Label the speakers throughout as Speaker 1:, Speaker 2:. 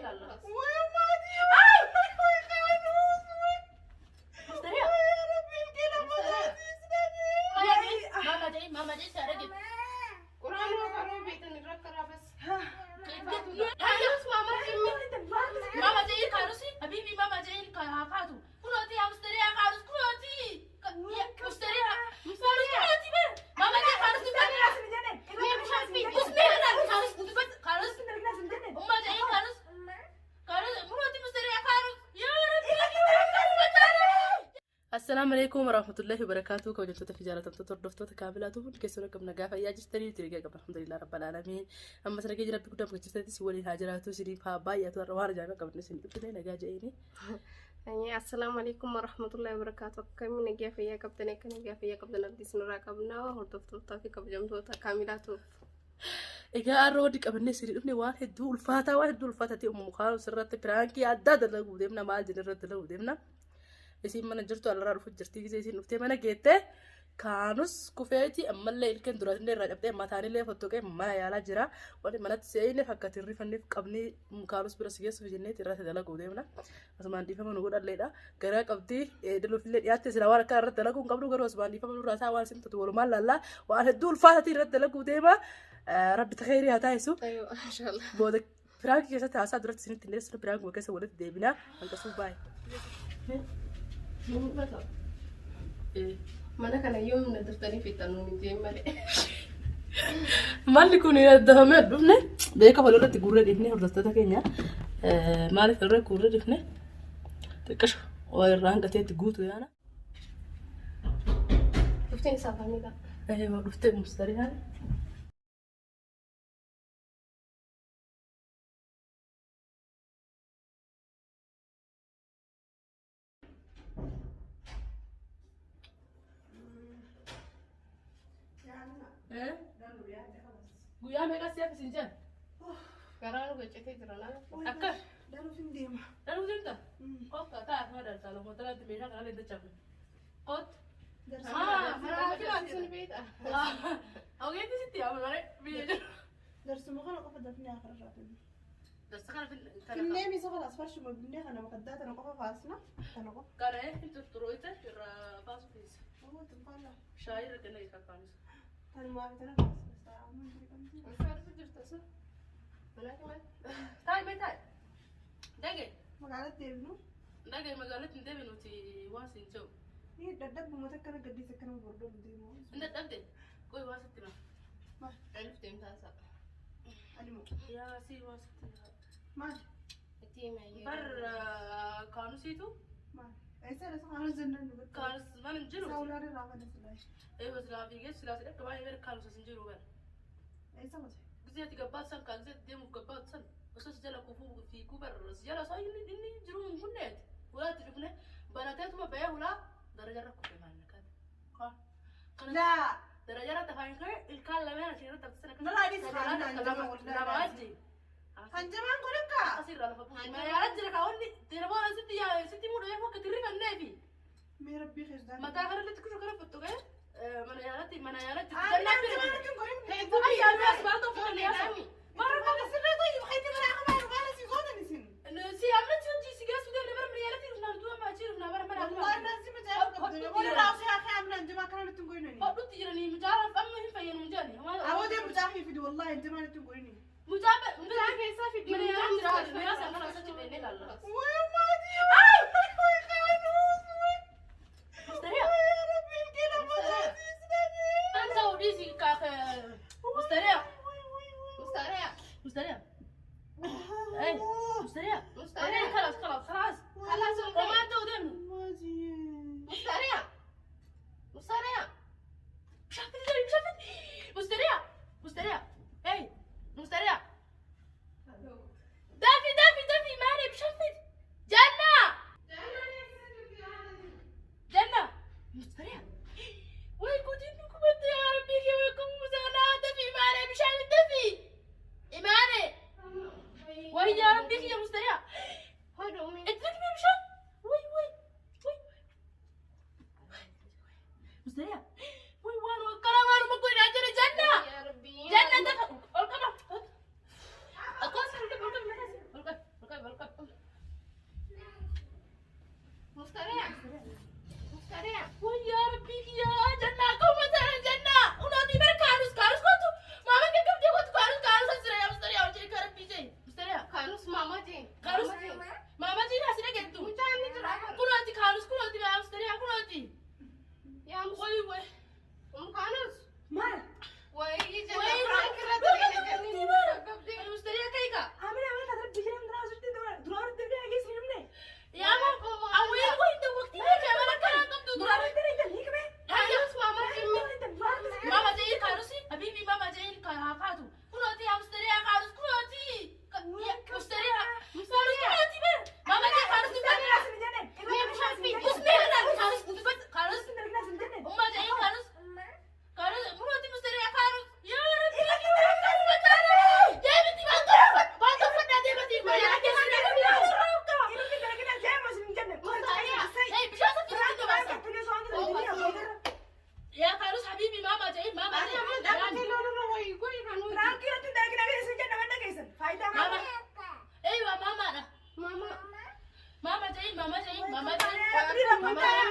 Speaker 1: ilaalla. Mama jedhi, mama jedhi, saara jedhi. Mama jedhi kaarusi, habibi mama jedhi haa kaatu. Kunooti mustariyaa kaarus kunooti. Mustariyaa, mustariyaa kunooti ber. Mama jedhi kaarus dubbatu. Usnee kaarus dubbatu kaarus. Umma jedhi kaarus. Kaarus kunooti mustariyaa kaarus. Yaa Rabbi. Assalaamu alaikum warahmatullahi wabarakatuh. Kabajamtoota fi jaallatamtoota hordoftoota kaabilaatu hundi keessan akkam nagaa fayyaa jirtanii nuti nagaa qabna, alhamdulillah rabbil alamin. Amma sana keessa Rabbi guddaan bakka jirtanitti si waliin haa jiraatu, isiniif haa baay'atu. Har'a waan ajaa'ibaa qabne isin dhufne, nagaa jedhanii.
Speaker 2: Assalaamu alaikum warahmatullahi wabarakatuh. Akkamiin nagaa fayyaa qabdan? Akka nagaa fayyaa qabdan abdii isinirraa qabna, hordoftootaa fi kabajamtoota kaamilaatu.
Speaker 1: Egaa har'a wanti qabannee isin dhufne waan hedduu ulfaataa, waan hedduu ulfaataa ta'e. Uumamu kaan sirratti prankii addaa dalaguu deemna. Maal jedhe irratti dalaguu deemna. Isin mana jirtu, alarraa dhufu jirti. Gisee isin dhuftee mana geettee kaanus kufeeti, ammallee ilkeen duraatillee irraa cabdee mataanillee fottoqee mana yaalaa jira. Wanti manatti se'ine akka tirrifanneef qabnee kaanus bira si geessuuf jenneeti irratti dalaguu deemna. Asumaan dhiifama nu godhalleedha. Garaa qabdii daluufillee dhiyaatte sila waan akka irratti dalaguu hin qabnu, garuu asumaan dhiifama nurraa isaa waan isin tutu walumaan laallaa. Waan hedduu ulfaataatii irratti dalaguu deema. Rabbi khayrii haa taasisu. Booda prankii keessatti haasaa duratti isinitti hin dhiyeessinu, prankuma keessa walitti deebinaa. Hanqasuu baay'ee.
Speaker 2: Mana kana yoom na daftanii fixan nuun hin jeen malee.
Speaker 1: Malli kun dafamee dhufne beeka walirratti guurree dhiifne. Hordoftoota keenya, maaliif irra guurree dhiifne? Xiqqisho waa irraa hanqateetti guutu yaana.
Speaker 2: Dhufteen isaa kaamilaa.
Speaker 1: Dhuftee mustariyaan. Guyyaa meeqa si'aaf isin jedhan?
Speaker 2: Garaa nu goccitee jira naa.
Speaker 1: Akka?
Speaker 3: Danuuf hin deema.
Speaker 1: Dhaluu deemta? Kottu ta'a, asuma dhalta lomo talatti meeshaa kana illee dachafne. Kottu.
Speaker 2: Sun beektaa?
Speaker 1: Ogeetti sitti yaama malee biyya jiru.
Speaker 3: Darsuma kana qofa dafnee akarraa finne.
Speaker 1: Darsa kana
Speaker 3: Finnee misa kalaas farshuma binnee kana makaddaa tana qofa faasna. Kana qofa.
Speaker 1: Kana hin turturoite irraa baasu keessa.
Speaker 3: Oo tunfaala.
Speaker 1: Shaayii irra kenna kakkaanis.
Speaker 3: Tanumaa fi tana faasna. Amma hin qabdu.
Speaker 2: Ulfaatu jirta sun. Mana kana.
Speaker 1: Taa'i mee taa'i. Dhage.
Speaker 3: Magaalatti deemnu.
Speaker 1: Dhage, magaalatti hin deebinuti waan siin jedhu.
Speaker 3: Ni dadhabbuma akkana gaddisa akkana bordoon deemu.
Speaker 1: Hin dadhabde? Qoy, waa sitti hima.
Speaker 3: Maal?
Speaker 2: Dhaluuf deemtaa isaa.
Speaker 3: Ani moo?
Speaker 1: Yaa si waa sitti hima.
Speaker 3: Maal?
Speaker 2: Itti hima.
Speaker 1: Bar kaanusiitu
Speaker 3: Maal? Eessa dha kaanus jennaan nu bakka.
Speaker 1: Kaanus mana hin jiru.
Speaker 3: Saawulaan irraa mana silaa.
Speaker 1: Eewa silaa fiigee silaa si dhaqqa baay'ee gara kaanus hin jiru bara.
Speaker 3: Eessa qote?
Speaker 1: Gisee ati gabbaatu san kaan gisee deemuuf gabbaatu san osoo si jala kufuu fiiguu bar si jala osoo inni jiru hin kunneeti. Hulaa itti dhufne banateetuma bahee hulaa darajarra kufe maal nakkaati. Kana
Speaker 3: Laa.
Speaker 1: darajarra tafaan ka'e ilkaan lameen asii irratti tafsisan akkasii.
Speaker 3: Nalaa dhiisi kaan hanjama
Speaker 1: Lama
Speaker 3: waldaa.
Speaker 1: wajji.
Speaker 3: Hanjamaan kun akka.
Speaker 1: Akkasirraa lafa buuse. Mana yaalaa jira kaawwanni telefoona sitti yaa sitti mudhee akka tirrifanneefi.
Speaker 3: Mee rabbii keessa.
Speaker 1: Mataa kanarratti kushu kana fottoqee mana yaalatti mana yaalatti.
Speaker 3: Ani hanjamaan kun godhin.
Speaker 1: Ayyaa as baatoo fudhannee yaasa.
Speaker 3: Mara kana sirrii ta'e hayti bara akka maal maal si gootan isin.
Speaker 1: Si amma si hojii si geessu deemne bara mana yaalatti dhufnaan du'a maachii dhufnaa bara mana.
Speaker 3: Wallahi naan si mucaa qabdu. Wala raawsi haa kee amna hanjamaa kana nutti hin godhinani.
Speaker 1: Hodhutti jiranii mucaa amma hin fayyanu mucaan.
Speaker 3: Awwadee mucaa kee fidi, wallahi hanjamaan nutti hin godhini.
Speaker 1: Mucaa
Speaker 2: Mucaa keessaa fidi.
Speaker 1: Mana yaalaa jira miyaa sana kana achi dhufnee ilaalla.
Speaker 3: Way maatii. Way kaanus.
Speaker 1: Mustariyaa.
Speaker 3: Way rabbiin kee lafa taasisnanii.
Speaker 1: Anta odisi kaake mustariyaa.
Speaker 2: Mustariyaa.
Speaker 1: Mustariyaa. Hey, mustariyaa.
Speaker 2: Mustariyaa.
Speaker 1: خلاص خلاص خلاص.
Speaker 2: خلاص.
Speaker 1: وما انت ودمني.
Speaker 3: Maatii.
Speaker 2: Mustariyaa. Mustariyaa.
Speaker 1: مش عارفة مش عارفة. مستريع مستريع، هاي مستريع، دافي دافي دافي، مالي مش عارفة. جنة جنة مستريع، وي كنت انكم انت يا ربي كيف يكون مسانا دافي مالي مش عارفة دافي إيماني وهي يا ربي يا مستريع.
Speaker 2: Hodhu.
Speaker 1: اتركني مش عارفة. وي وي وي مستريع، وي وان وكرم ما كنا عندنا جنة.
Speaker 2: Yaa Rabbi.
Speaker 1: جنة دخل القمر. أقاس القمر القمر القمر.
Speaker 2: Maama jeen.
Speaker 1: Kaanus maama jeen as dhageettu.
Speaker 2: Mucaan ni jira.
Speaker 1: Kunooti kaanus kunooti mustariyaa kunooti.
Speaker 2: Yaa
Speaker 1: Wayi wayi.
Speaker 2: Kaanus.
Speaker 3: Maal?
Speaker 2: Wayii jenna
Speaker 1: Wayii
Speaker 2: prank irratti dalaganii gaggabdee.
Speaker 1: Mustariyaa kayka.
Speaker 3: Amina amina taatee bishaan duraa asitti duraa asitti deebi'ee geessu hin himne.
Speaker 1: Yaa awwee wayi dawwaqtii beekee mana kanaa qabdu dura.
Speaker 3: Duraa asitti deebi'ee hiikme.
Speaker 2: Kaanus maama jeen.
Speaker 1: Mama jeen kaanus habibi mama jeen haa kaatu. Kunooti mustariyaa kaanus kunooti. Mustariyaa kaanus kunooti bee. Mama jeen kaanus dubbatu. Usnee kaanus dubbatu kaanus. Umma jeen kaanus. Kaanus kunooti mustariyaa kaanus. Yaa rabbi. Deemiti baanka uffadhaa deemiti. Hey bishaan satti gabaasa. Yaa kaanus habibi mama jeen mama jeen.
Speaker 2: Wayii godhi kanuuti.
Speaker 1: Mama. Eywa mama dha.
Speaker 2: Maama.
Speaker 1: Mama jeen mama jeen mama jeen.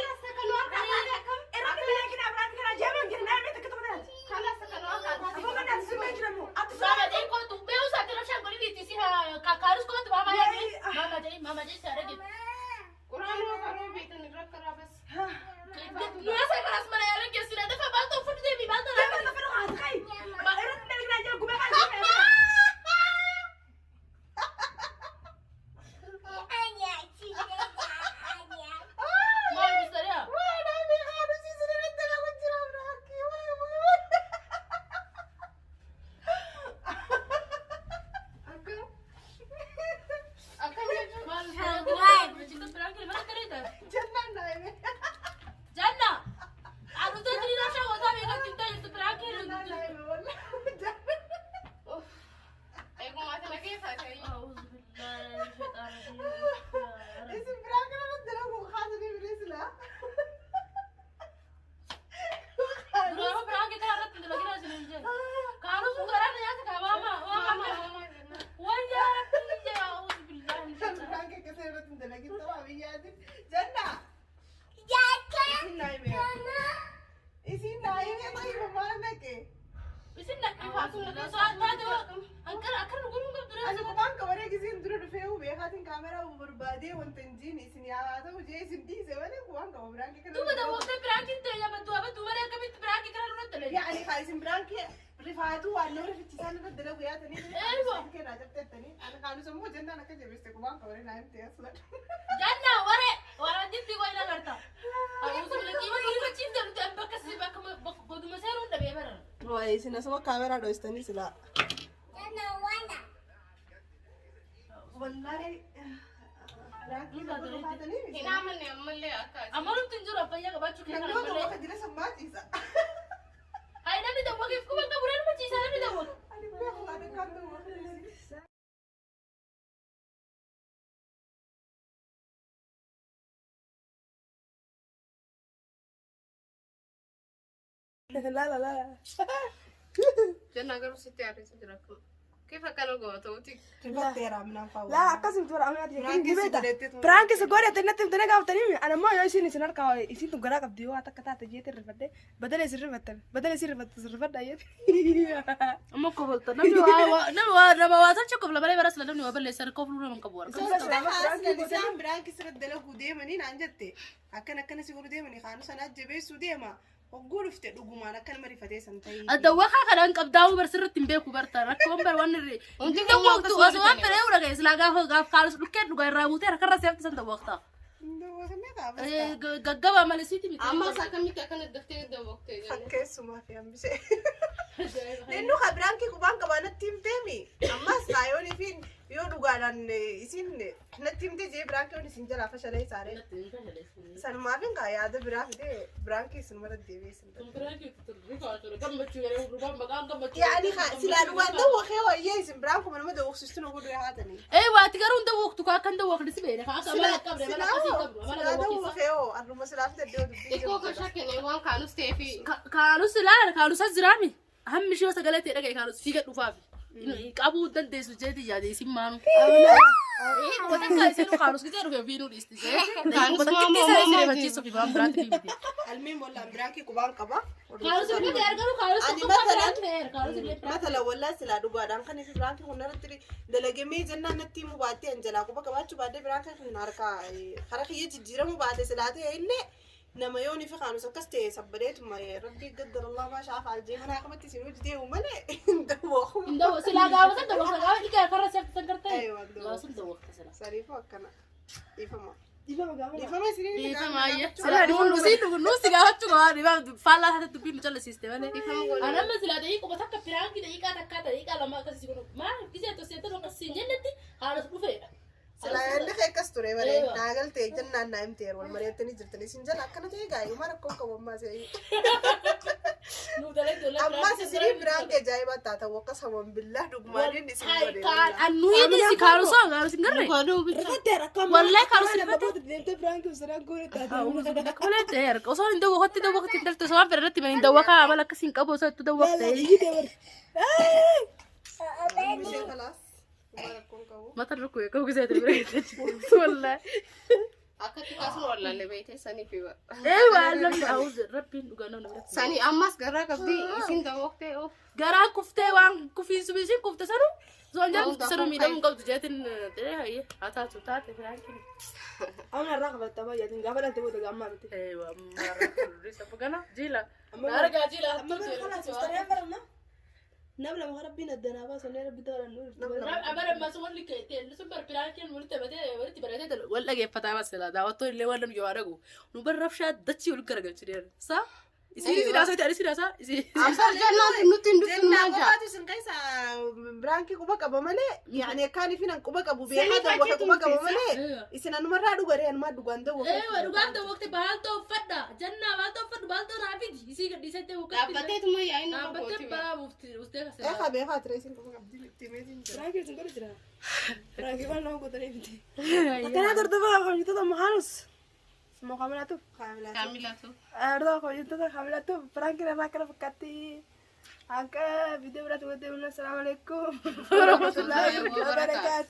Speaker 2: Kanas kanoo akkaataa.
Speaker 1: Mama jeen kootu mee usaati rabshaan godhi dhiitti si kaanus kootu mama jeen mama jeen mama jeen si argite.
Speaker 2: Quraanoo karoo beektan irra karaa bas.
Speaker 1: Nuyi kanas mana yaalan keessina dafa baanta uffatu deemi baanta lafa. Maal mustariyaa?
Speaker 2: Akka. Akkam jechuun.
Speaker 1: Maal mustariyaa? Biraan mana tareeta. Janna. Aduuta tiri rabshaan gootaa beekan tintaa jirtu biraan kee.
Speaker 2: Eegumaa sana keessaa ta'ee.
Speaker 1: Duraanuu biraan kee kana irratti dalagina isin hin jedhu. Kaanus sun garaa na nyaata kaa maama maama. Wayyaa biyya a'uuzu billaahi min shaytaan. Isin akkana akkana nu godhuun qabdu
Speaker 3: Ani
Speaker 1: reessa.
Speaker 3: kophaan qabaree giseen dura dhufee beekaatiin kaameraa barbaadee wanta hin jiin isin yaa ta'u jee isin dhiise malee kophaan qaba biraan kee
Speaker 1: Duuba dawwaqtee biraakiin ta'e yaabaddu abaddu malee akkamitti biraakii kana nurratti dalagde.
Speaker 3: Yaani kaa isin biraan kee rifaatuu waan nama rifichiisaan irratti dalagu yaatanii
Speaker 1: Eewa.
Speaker 3: kee jirtettanii ani kaanus immoo jennaan akka jabeesse kophaan qabaree naa himte asuma.
Speaker 1: Janna waree waraan jirti waa ila garta. A'uuzu billaahi qiima rifachiifte nuti bakka si bakka goduma seenuun dhabee bara.
Speaker 3: Waa'ee isin asuma kaameraa dho'istanii silaa. Wallaahi biraan kee irratti rifaatanii
Speaker 2: Hin amanne ammallee akka.
Speaker 1: Amma nuti hin jiru affayyaa qabaachuu kee kana
Speaker 3: Namni
Speaker 1: malee.
Speaker 3: tokko jira sammaatiisa.
Speaker 1: Hayi namni dawwaqeef kuma qabu nama ciisaa namni dawwaqe.
Speaker 3: Ani beeku waan akkaan dawwaqe. La la la.
Speaker 2: Jenna garuu sitti aarreessa jira akkuma. Keef akkana goota'uuti.
Speaker 3: Rifatteera minaan fa'aa.
Speaker 4: Laa akkasumatti bara amina
Speaker 3: Piraankii si godhettee tuma.
Speaker 4: Piraankii si godhette natti himtanii gaafatanii ani ammoo yoo isin isin harkaa isin tun garaa qabdi yoo waa takka taate jeete rifadhe badala isin rifattan badala isin rifatte isin rifadha jeete.
Speaker 1: Amma kofolta namni waa namni waa nama waa tolche kofla malee bara sila namni waa balleessan kofluu nama hin qabu warra.
Speaker 3: Isaan biraan kisirratti dalaguu deemanii naan jette akkan akkana si godhu deemanii kaanu sanaa jabeessuu deema hogguu dhufte dhugumaan akka nama rifatee san ta'ii.
Speaker 1: Dawwaqa kanaan qabdaa'uu bar sirriitti hin beeku barta rakkoon bar waan irree.
Speaker 2: Hundi
Speaker 1: Hundi
Speaker 2: keenya
Speaker 1: dawwaqtu
Speaker 2: akkasuma
Speaker 1: osoo waan
Speaker 2: bitanii.
Speaker 1: fedhee dhagaye silaa gaafa gaaf kaalus dhukkeen dhugaa irraa buutee harkarra seefti san dawwaqta. Gaggabaa malee siiti miti.
Speaker 2: Amma isaa akkamitti akkana daftee dawwaqtee jenna.
Speaker 3: Fakkeessumaa fi hambisee. Nennu ka biraan kee qubaan qabaa natti himteemi. Ammas kaayoon fi yoo dhugaadhaan isin natti himte jee biraan kee isin jalaa fashalee isaaree. Sanumaaf hin kaa yaada biraa fidee biraan kee isin mara deebi'ee isin Yaani silaa dhugaan dawwaqee wayyee isin biraan kuma nama dawwaqsiistu nu godhu haatanii.
Speaker 1: Ee waati garuu hin dawwaqtu kaa akkan dawwaqni si beene kaa akka amala qabne amala akkasii qabdu amala
Speaker 3: Silaa
Speaker 1: dawwaqiisa.
Speaker 3: dawwaqee hoo arruma silaa fidee dubbii
Speaker 2: Xiqqoo kan shakkine waan kaanus ta'eefi.
Speaker 1: Kaanus ilaala kaanus as jiraami. Hammi ishee sagalee ta'e dhagaye kaanus fiiga dhufaafi. Qabuu dandeessu jeeti yaade isin maanu. Qotakka isin kaanus gisee dhufe fiinuu dhiisti jee. Qotakkitti isa isin rifachiisuuf waan biraatti miti.
Speaker 3: Almiin wallaan biraankii qubaan qaba.
Speaker 1: Kaanus illee argamu kaanus
Speaker 3: Ani
Speaker 1: tokko
Speaker 3: matalan-
Speaker 1: ta'eera kaanus illee.
Speaker 3: Matala wallaa silaa dhugaadhaan kan ifi biraankii kun irratti dalagamee jennaan natti himuu baattee an jalaa quba qabaachuu baadhee biraankii kun harkaa kara kiyya jijjiiramuu baate silaa ta'e illee nama yoon ifi kaanus akkas ta'e sabbadeetuma rabbii gaddarallaa maashaa afaan jee mana akkamatti isin hojii deemu malee hin dawwaamu.
Speaker 1: Indawo silaa gaafa san dawwaqta gaafa dhiqaa karra seefta san gartee.
Speaker 3: Aywa,
Speaker 1: Gaafa san dawwaqta silaa.
Speaker 3: Sariifuu akkana dhiifama.
Speaker 4: Dhiifama gaafa.
Speaker 3: Dhiifama isinii
Speaker 1: Dhiifama ayya. Silaa dhiifama nuusi gaafachuu qabaa dhiifama faallaa isaatti dubbii nu callisiiste malee. Ani amma silaa daqiiquma takka piraankii daqiiqaa takkaa daqiiqaa lama akkasii godhu maal gisee tosseetti akkasii hin jennetti haalas dhufeedha.
Speaker 3: Silaa yaadni kee akkas ture malee
Speaker 1: Eewa.
Speaker 3: naa galtee jennaan naa himteer wal mari'attanii jirtanii isin jala akkana ta'e gaa'ii maal rakkoo qabu ammaas.
Speaker 1: Nu dalagdu
Speaker 3: Ammaas isinii biraan kee ajaa'ibaa taatan wakka saman billaa dhugumaaniin isin godhe.
Speaker 1: Annuyiiti si kaarusoo kaarus hin garree.
Speaker 2: Godhuu bicha.
Speaker 4: Rifattee rakkoo
Speaker 1: Wallahi kaarus rifatte.
Speaker 4: Deemtee biraankii uffisanii goone taate.
Speaker 1: Kolee ta'e osoo hin dawwaqatti dawwaqatti hin dalte osoo waan fedhe irratti hin dawwaqaa amala akkasii hin qabu osoo itti dawwaqte.
Speaker 4: Iyyitee bari.
Speaker 3: Ishee kalaas maal rakkoon qabu.
Speaker 1: Mata rukkoo eeguu gisee ture wallahi.
Speaker 2: Akkatti kaasuma wallaalle beekte saniif hiba.
Speaker 1: Ee waan namni awuuz rabbiin dhugaa nama biratti.
Speaker 2: Sanii ammas garaa qabdi isin dawwaqtee of.
Speaker 1: Garaa kuftee waan kufiinsu isin kufte sanu osoo hin jedhu kufte sanu miidhamuu hin qabdu jeetiin ta'ee hayyee haa taatu taate firaankiin.
Speaker 4: Amma irraa qabatta baay'atiin gaafa dhalte booda gaammaa miti.
Speaker 1: Ee waan maara gana jiila. Argaa jiila.
Speaker 4: Amma bara kalaas ustaree baranna. Nam lama rabbiin addanaa baasanii rabbi ta'an nu
Speaker 1: Abara masu walli keete sun bar piraankiin walitti batee walitti baratee wal dhageeffataa masala daawwattoon illee waan namni yoo dhagu nu bar rabshaa dachii wal garagalchineera sa isii sidaasaa itti ani sidaasaa isii
Speaker 2: Jennaan nutti hin dhufin
Speaker 3: Jennaan
Speaker 2: maal jaa.
Speaker 3: qofaatu isin keessa biraankii quba qaba malee yaani akkaan ifin quba qabu beekaa dawwaka quba qaba malee isin anumarraa dhugaree anumaa dhugaan dawwaka.
Speaker 1: Eewa dhugaan dawwaqte baaltoo uffadha jannaa baaltoo uffadhu baaltoo naa fidi isii gadhiisee
Speaker 2: Dhaabbateetuma yaa'in nama
Speaker 1: dhaabbattee
Speaker 2: gooti.
Speaker 1: baraa buuftee kasee.
Speaker 3: Eekaa beekaa ture isin quba qabdi itti himeetiin jira.
Speaker 4: Biraankii isin godhu jira. Biraankii waan nama gootanii miti. Akkanaa hordofaa kabajattoota Mahaanus. Moo kaamilaatuuf?
Speaker 2: Kaamilatu.
Speaker 4: Hordofaa kabajattoota kaamilaatuuf biraankii irraa akkana fakkaatti. Akka viidiyoo biraatti walitti deemnu. Assalaamu alaikum. Warahmatullahi wabarakatuh.